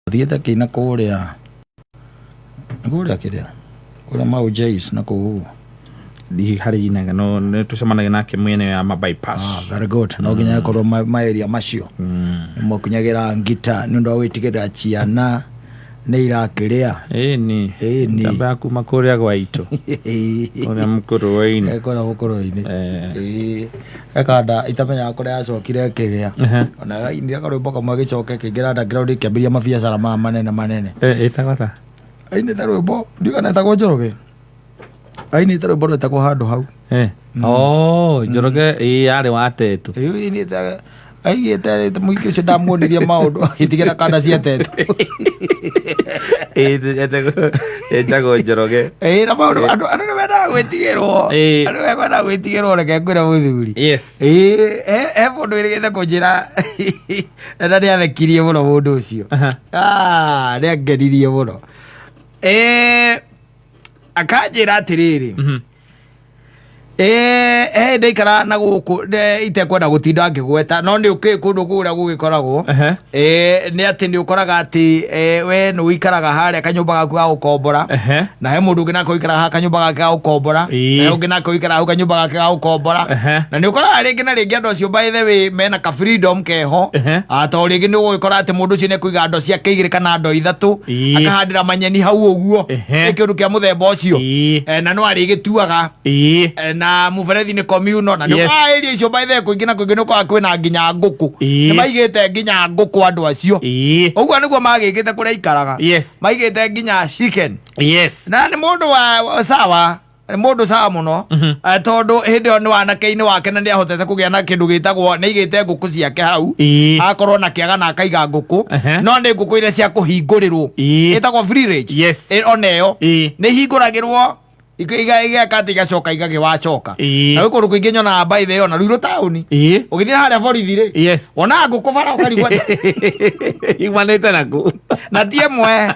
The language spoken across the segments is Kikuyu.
Thiĩte kĩina kũrĩa kũrĩa kĩrĩa kũrĩa Mau Jays na kũu ũguo. Ndihi harĩ inaga no nĩ tũcemanagia nake mwena ya ma bypass. Ah, very good. No nginya ĩkorwo ma area macio nĩmokinyagĩra ngita nĩ ũndũ wa gwĩtigĩrĩra ciana nĩ irakĩrĩa. Ĩni. Ĩni. Njamba ya kuma kũrĩa gwa itũ. Kũrĩa mũkũrũ-inĩ. Kũrĩa mũkũrũ-inĩ. Eh. Ĩĩ. Ekanda itamenyaga kũrĩa yacokire ĩkĩgĩa. Ona ainire karwĩmbo kamwe gĩcoke kĩingĩra underground ĩkĩambĩrĩria mabiacara maya manene manene. Eh, ĩtagwo ta? Ainĩte rwĩmbo ndiũĩ kana etagwo Njoroge. Ainĩte rwĩmbo rwĩtagwo handũ hau. Eh. Oh, Njoroge ĩĩ yarĩ wa tetu. Ĩĩ ainĩte aigĩte mũingĩ ũcio ndamuonirie maũndũ agĩtigĩra kanda cia tetu. Ĩĩ ĩtagwo Njoroge. Ĩĩ na maũndũ andũ andũ nĩ mendaga gwĩtigĩrwo. Ĩĩ. Andũ nĩ mendaga gwĩtigĩrwo reke ngwĩre mũthuri. Yes. Ĩĩ he mũndũ wĩrĩgĩte kũnjĩra na nĩ athekirie mũno mũndũ ũcio. Aha. Ah, nĩ angenirie mũno. Ĩĩ akanjĩra atĩrĩrĩ. Ĩĩ ndaikara na gũkũ itekwenda gũtinda ngĩgweta no nĩ ũkĩĩ kũndũ kũrĩa gũgĩkoragwo. Ĩĩ nĩ atĩ nĩ ũkoraga atĩ we nĩ ũikaraga harĩa kanyũmba gaku ga gũkombora. Na he mũndũ ũngĩ nake ũikaraga haha kanyũmba gake ga gũkombora. Na he ũngĩ nake ũikaraga hau kanyũmba gake ga gũkombora. Na nĩ ũkoraga rĩngĩ na rĩngĩ andũ acio by the way mena ka freedom keho. Ah, tondũ rĩngĩ nĩ ũgũgĩkora atĩ mũndũ ũcio nĩ ekũiga ndoo ciake igĩrĩ kana ndoo ithatũ. Akahandĩra manyeni hau ũguo. Nĩ kĩndũ kĩa mũthemba ũcio. Na no arĩgĩtuaga. Na mũberethi nĩ communal na nĩ ũkoraga area icio by the way kũingĩ na kũingĩ nĩ ũkoraga kwĩna nginya ngũkũ. Nĩ maigĩte nginya ngũkũ andũ acio. Ũguo nĩguo magĩkĩte kũrĩa aikaraga. Maigĩte nginya chicken. Na nĩ mũndũ wa sawa nĩ mũndũ sawa mũno. Tondũ hĩndĩ ĩyo nĩ wanake-inĩ wake na nĩ ahotete kũgĩa na kĩndũ gĩtagwo nĩ aigĩte ngũkũ ciake hau. Agakorwo na kĩaga na akaiga ngũkũ. No nĩ ngũkũ iria cia kũhingũrĩrwo. Ĩtagwo free range. Ona ĩyo nĩ ihingũragĩrwo igeka atĩ igacoka igagĩwacoka. Na gwĩ kũndũ kũingĩ nyonaga by the way ona Ruiru taũni. Ũgĩthiĩ harĩa borithi rĩ. Wonaga ngũkũ bara ũkarigwo atĩ Iumanĩte na kũ? Na ti ĩmwe.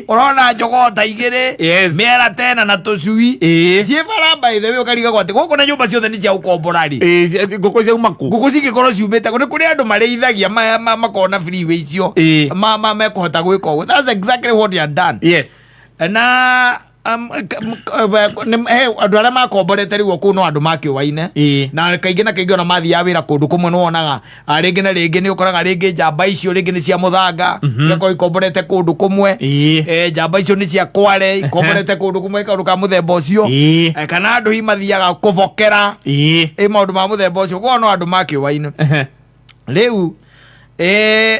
Ũrona njogoo ta igĩrĩ. Mĩera tena na tũcui. Ciĩ bara by the way ũkarigagwo atĩ gũkũ na nyũmba ciothe nĩ cia gũkombora rĩ. Ngũkũ ciauma kũ? Ngũkũ cingĩkorwo ciumĩte kũ? Nĩ kũrĩ andũ marĩithagia makona freeway icio. Mekũhota gwĩka ũguo. That's exactly what they had done. Na he andũ arĩa makomborete rĩu kũu no andũ makĩũaine. Na kaingĩ na kaingĩ ona mathiaga wĩra kũndũ kũmwe nĩ wonaga rĩngĩ na rĩngĩ nĩ ũkoraga rĩngĩ njamba icio rĩngĩ nĩ cia mũthanga igakorwo ikomborete kũndũ kũmwe. Njamba icio nĩ cia kware ikomborete kũndũ kũmwe kaũndũ ka mũthemba ũcio. Kana andũ hihi mathiaga kũbokera. Maũndũ ma mũthemba ũcio koguo no andũ makĩũaine. Rĩu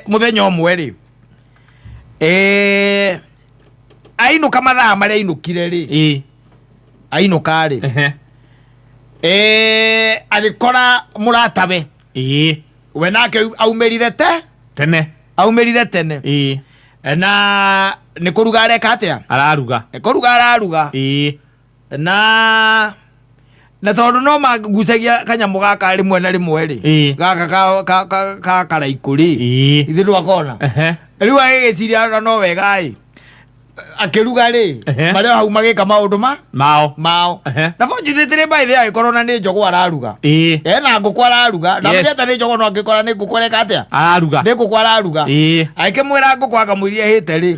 mũthenya ũmwe rĩ ainũka mathaa marĩa ainũkire rĩ ainũka rĩ agĩkora mũratawe we nake aumĩrire te Tene. Aumĩrire tene. Na nĩ kũruga areka atĩa? Araruga. Nĩ kũruga araruga. Na tondũ no magucagia kanyamũ gaka rĩmwe na rĩmwe rĩ gaka ka karaikũ rĩ ithuĩ ndwakona. Rĩu agĩgĩciria no wega ĩ akĩruga rĩ marĩ o hau magĩka maũndũ ma mao mao. Na fortunately by the way agĩkorwo na nĩ njogoo araruga. Ena ngũkũ araruga na mũthenya nĩ njogoo no angĩkora nĩ ngũkũ areka atĩa? Araruga. Nĩ ngũkũ araruga. Agĩkĩmwĩra ngũkũ akamwĩria hĩte rĩ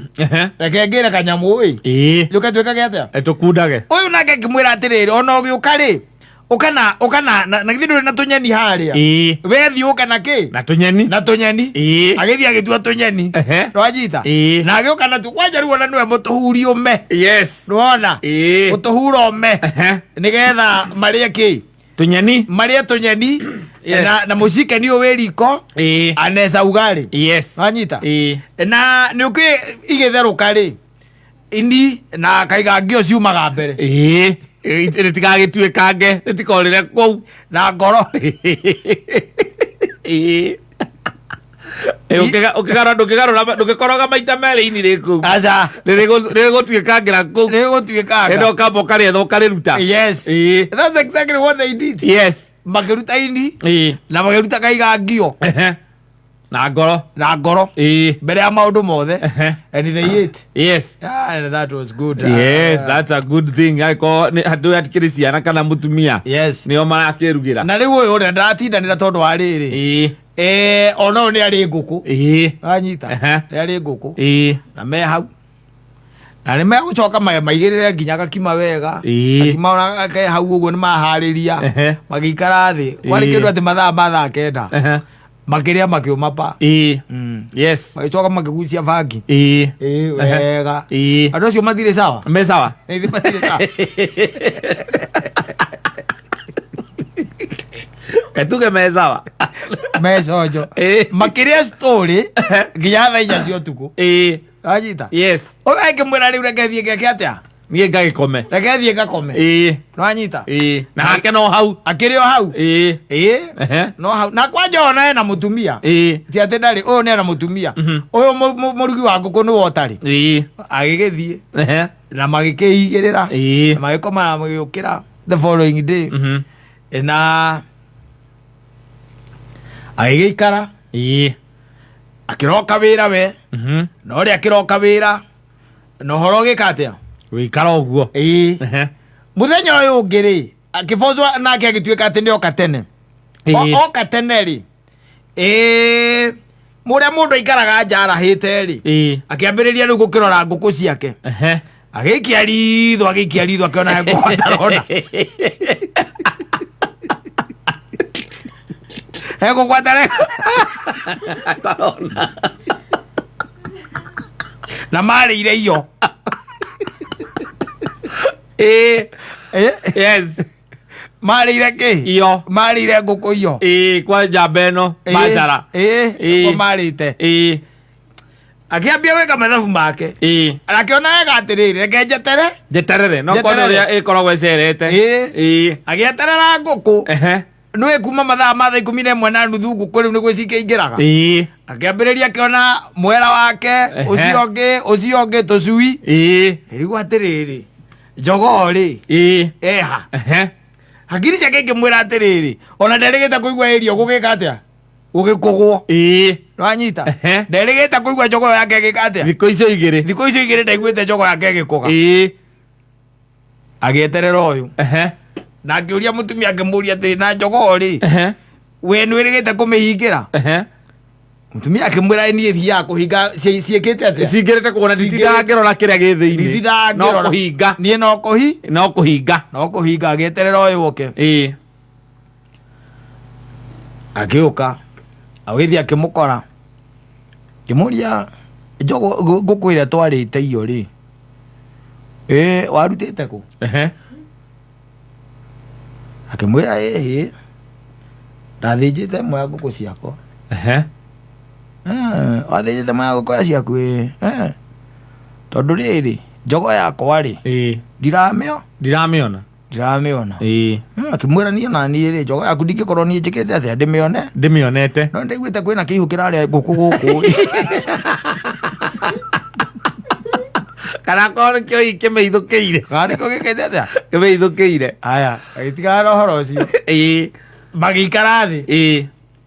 reke ngĩre kanyamũ ĩ njũke twĩkage atĩa? Tũkundage. Ũyũ nake akĩmwĩra atĩrĩrĩ ona ũgĩũka rĩ ũka na ũka na na githĩ ndũrĩ na tũnyeni harĩa? We thiĩ ũke na kĩ? Na tũnyeni. Na tũnyeni. Agĩthiĩ agĩtua tũnyeni. Nĩwanyita? Na agĩũka natuo kwanja rĩu ona nĩwe mũtũhuri ũme. Nĩwona? Mũtũhura ũme. Nĩgetha marĩe kĩ? Tũnyeni. Marĩe tũnyeni. Na mũcikeni ũyũ wĩ riko. Anesa ugali. Nĩwanyita? Na nĩ ũkĩ igĩtherũka rĩ ini na kaiga ngio ciumaga mbere. Rĩtigagĩtuĩkange rĩtikorĩre kũu na ngoro. Ndũngĩkoroga maita merĩ ini rĩ kũu. Aca. Rĩrĩgũtuĩkangĩra kũu. Rĩrĩgũtuĩkanga. Ĩno ũkamba ũkarĩetha ũkarĩruta. That's exactly what they did. Makĩruta ini na makĩruta kaiga ngio. Na ngoro. Na ngoro. Mbere ya maũndũ mothe. And they ate. Yeah, and that was good. Yes, that's a good thing. Angĩkorwo andũ hatikĩrĩ ciana kana mũtumia, nĩo marakĩrugĩra. Na rĩu ũyũ ũrĩa ndaratindanĩra tondũ wa rĩrĩ, ona ũyũ nĩ arĩ ngũkũ. Anyita. Nĩ arĩ ngũkũ. Na me hau na nĩ megũcoka maigĩrĩre nginya gakima wega. Gakima ona ke hau ũguo nĩ maharĩria. Magĩikara thĩ kwarĩ kĩndũ atĩ mathaa ma thaa 9. Makĩrĩa makĩũma pa. Magĩcoka makĩgucia bangi. Wega. Andũ acio matirĩ sawa. Me sawa. Ĩĩ, matirĩ sawa. Etuge me sawa. Me cojo. Makĩrĩa story nginya thaa 4 cia ũtukũ. Anyita. Ũyũ akĩmwĩra rĩu reke thiĩ ngeke atĩa? Niĩ ngagĩkome. Reke thiĩ ngakome. Nĩwanyita? Na hake no hau. Akĩrĩ o hau. No hau. Na kwanja ona ena mũtumia. Ti atĩ ndarĩ, ũyũ nĩ ena mũtumia. Ũyũ mũrugi wa ngũkũ nĩwe ũtarĩ. Agĩgĩthiĩ. Na magĩkĩigĩrĩra. Na magĩkoma na magĩũkĩra the following day. Na agĩgĩikara. Akĩroka wĩra we. Na ũrĩa akĩroka wĩra. Na ũhoro ũgĩka atĩa? Wĩikara ũguo. Mũthenya ũyũ ũngĩ rĩ, akĩbocwo nake agĩtuĩka atĩ nĩ oka tene. Oka tene rĩ, mũrĩa mũndũ aikaraga nja arahĩte rĩ, akĩambĩrĩria rĩu gũkĩrora ngũkũ ciake. Agĩikia ritho, agĩikia ritho, akĩona he ngũkũ atarona. He ngũkũ atarona. Atarona. Na marĩire iyo. Yes. Marĩire kĩ? Iyo. Marĩire ngũkũ iyo. Kwa njamba ĩno, manjara. Ũguo marĩte. Akĩambia gwĩka mathabu make. Akĩona wega atĩrĩrĩ, reke njetere. Njeterere, no kona ũrĩa ĩkoragwo ĩcerete. Agĩeterera ngũkũ. Nĩwe kuma mathaa ma thaa 11:30 ngũkũ rĩu nĩguo cikĩingĩraga. Akĩambĩrĩria akĩona mwera wake, ũcio ũngĩ, ũcio ũngĩ, tũcui. Ĩrigwo atĩrĩrĩ, njogoo rĩ, eha. Hakiri ciake ikĩmwĩra atĩrĩrĩ, ona nderĩgĩte kũigua ĩrio gũgĩka atĩa? Gũgĩkũgwo. Nĩwanyita? Nderĩgĩte kũigua njogoo yake ĩgĩka atĩa? Thikũ icio igĩrĩ. Thikũ icio igĩrĩ ndaiguĩte njogoo yake ĩgĩkũga. Agĩeterera ũyũ. Na akĩũria mũtumia akĩmũria atĩrĩ, na njogoo rĩ, we nĩwĩrĩgĩte kũmĩhingĩra? Mũtumia akĩmwĩra niĩ thiaga kũhinga ciĩkĩte atĩa? Cingĩrĩte kuona nditindaga ngĩrora kĩrĩa gĩ thĩinĩ. Nditindaga No ngĩrora. kũhinga. Niĩ no kũhi? No kũhinga. No kũhinga, agĩeterera ũyũ oke. Agĩũka, agĩthiĩ akĩmũkora. Akĩmũria, njogo ngũkũ ĩrĩa twarĩte iyo rĩ, warutĩte kũ? Akĩmwĩra, ĩhĩ, ndathĩnjĩte ĩmwe ya ngũkũ ciakwa. Wathĩnjĩte ĩmwe ya ngũkũ ciaku, ĩĩ. Tondũ rĩrĩ, njogo yakwa rĩ, Ndiramĩona. Ndiramĩona. Akĩmwĩra niĩ ona niĩ rĩ, njogo yaku ndingĩkorwo niĩ njĩkĩte atĩa ndĩmĩone? Ndĩmĩonete. No ndaiguĩte kwĩna kĩihũ kĩrarĩa ngũkũ gũkũ. Kana korwo nĩkĩo hihi kĩmĩithũkĩire. Kana nĩkĩo gĩkĩte atĩa? Kĩmĩithũkĩire. Aya, agĩtigana na ũhoro ũcio. Magĩikara thĩ.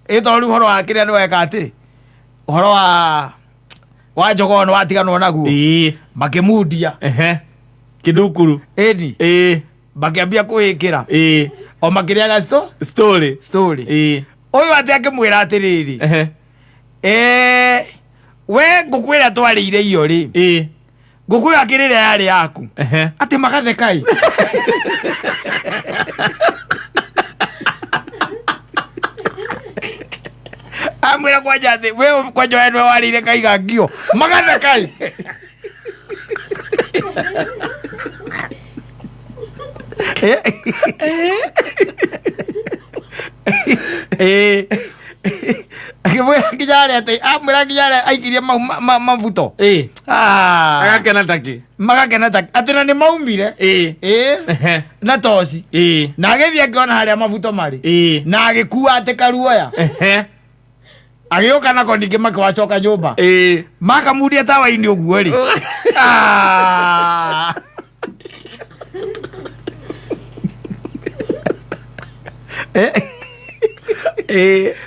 Ĩ tondũ rĩu ũhoro wa kĩrĩa nĩweka atĩ? Ũhoro wa njogoo nĩwatiganwo naguo. Makĩmundia. Kĩndukuru. Ĩni. Makĩambia kwĩĩkĩra. O makĩrĩaga Story. Story. Ũyũ atĩ akĩmwĩra atĩrĩrĩ. We ngũkũ ĩrĩa twarĩire iyo rĩ. Ngũkũ ĩyo akĩrĩrĩa yarĩ yaku. Atĩ magatheka ĩ. Amwĩra kwanja atĩ we kwanja we nĩwe warĩire kaiga ngio. Magatheka ĩ. Akĩmwĩra nginya harĩa atĩ, amwĩra nginya harĩa aikirie mau mabuto. Agakena takĩ. Magakena takĩ. Atĩ na nĩ maumire. Na toci. Na agĩthiĩ akĩona harĩa mabuto marĩ. Na agĩkua atĩ karuoya. Agĩũka nako ningĩ makĩwacoka nyũmba. Makamundia tawa-inĩ ũguo rĩ.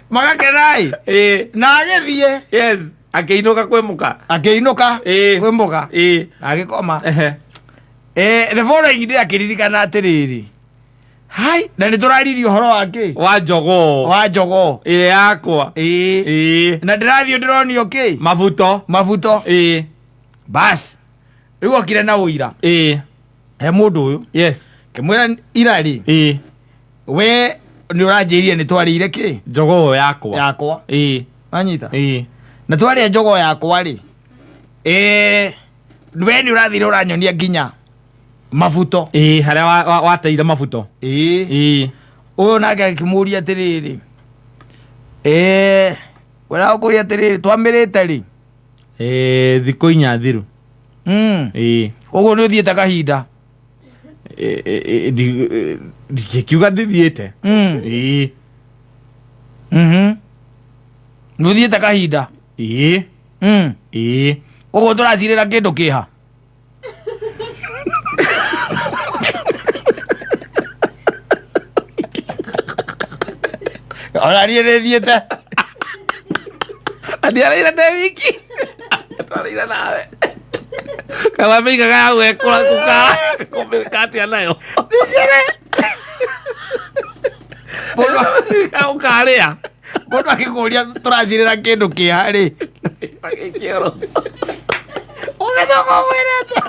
Magakena ĩ. Na agĩthiĩ. Yes, akĩinũka kwĩ mũka. Akĩinũka kwĩ mũka. Na agĩkoma. The following day akĩririkana atĩrĩrĩ, hai, na nĩ tũraririe ũhoro wa kĩ? Wa jogoo. Wa jogoo. Ĩrĩa yakwa. Na ndĩrathiĩ ndĩronio kĩ? Mabuto. Mabuto. Bas, rĩu okire na ũira he mũndũ ũyũ. Kĩmwĩra ira rĩ, we nĩ ũranjĩrire nĩ twarĩire kĩ? Jogoo yakwa. Yakwa. Wanyita? Na twarĩa jogoo yakwa rĩ, we nĩ ũrathire ũranyonia nginya mabuto. Harĩa wateire mabuto. Ũyũ nake akĩmũria atĩrĩrĩ, ũrakũria atĩrĩrĩ, twamĩrĩte rĩ? Thikũ 4 thiru. Ũguo nĩ ũthiĩte kahinda? Ndingĩkiuga ndithiĩte. Nĩ ũthiĩte kahinda? Ũguo tũracirĩra kĩndũ kĩha? Ona niĩ nĩ thiĩte. Ndiarĩire ndĩ wiki. Twarĩire nawe. Kana mĩigaga ya gwekũra kũmĩka atĩa nayo? Ũkarĩa. Mũndũ akĩkũria tũracirĩra kĩndũ kĩha rĩ. Ũgĩcoka ũmwĩre atĩa?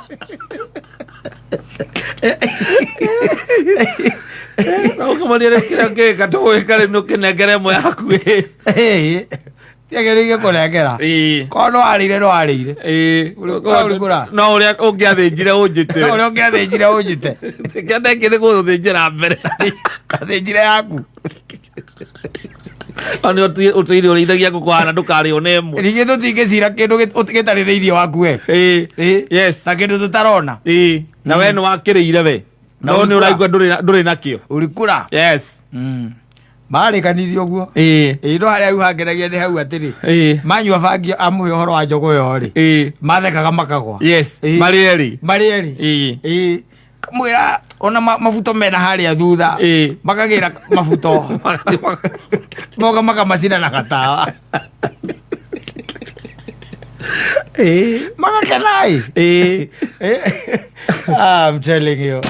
Na ũkĩmonia rĩu kĩrĩa ũngĩka tũgwĩka rĩu nĩ ũkĩnengere ĩmwe yaku ĩ. Tiagĩrĩire kũnengera. Korwo no warĩire no warĩire. Ũrĩkũra. No ũrĩa ũngĩathĩnjire ũnjĩte. Ũrĩa ũngĩathĩnjire ũnjĩte. Kĩanda kĩ nĩ gũgũthĩnjĩra mbere. Athĩnjire yaku. O nĩ ũtũire ũrĩithagia ngũkũ hana ndũkarĩo nĩ ĩmwe. Ningĩ tũtingĩcira kĩndũ gĩtarĩ thĩinĩ waku we. Yes. Na kĩndũ tũtarona. Na we nĩ wakĩrĩire we. Na No nĩ ũrikũra. ũraigua ndũrĩ nakĩo. Ũrikũra. Yes. Marĩkanirie ũguo. No harĩa rĩu hangenagia nĩ hau atĩrĩ. Manyua bangi amũhe ũhoro wa njogoo ĩyo rĩ. Mathekaga makagwa. Yes. Marĩ erĩ. Marĩ erĩ. Kamwĩra ona mabuto mena harĩa thutha. Makagĩra mabuto. Moka makamacina na gatawa. Magakena ĩ. I'm telling you.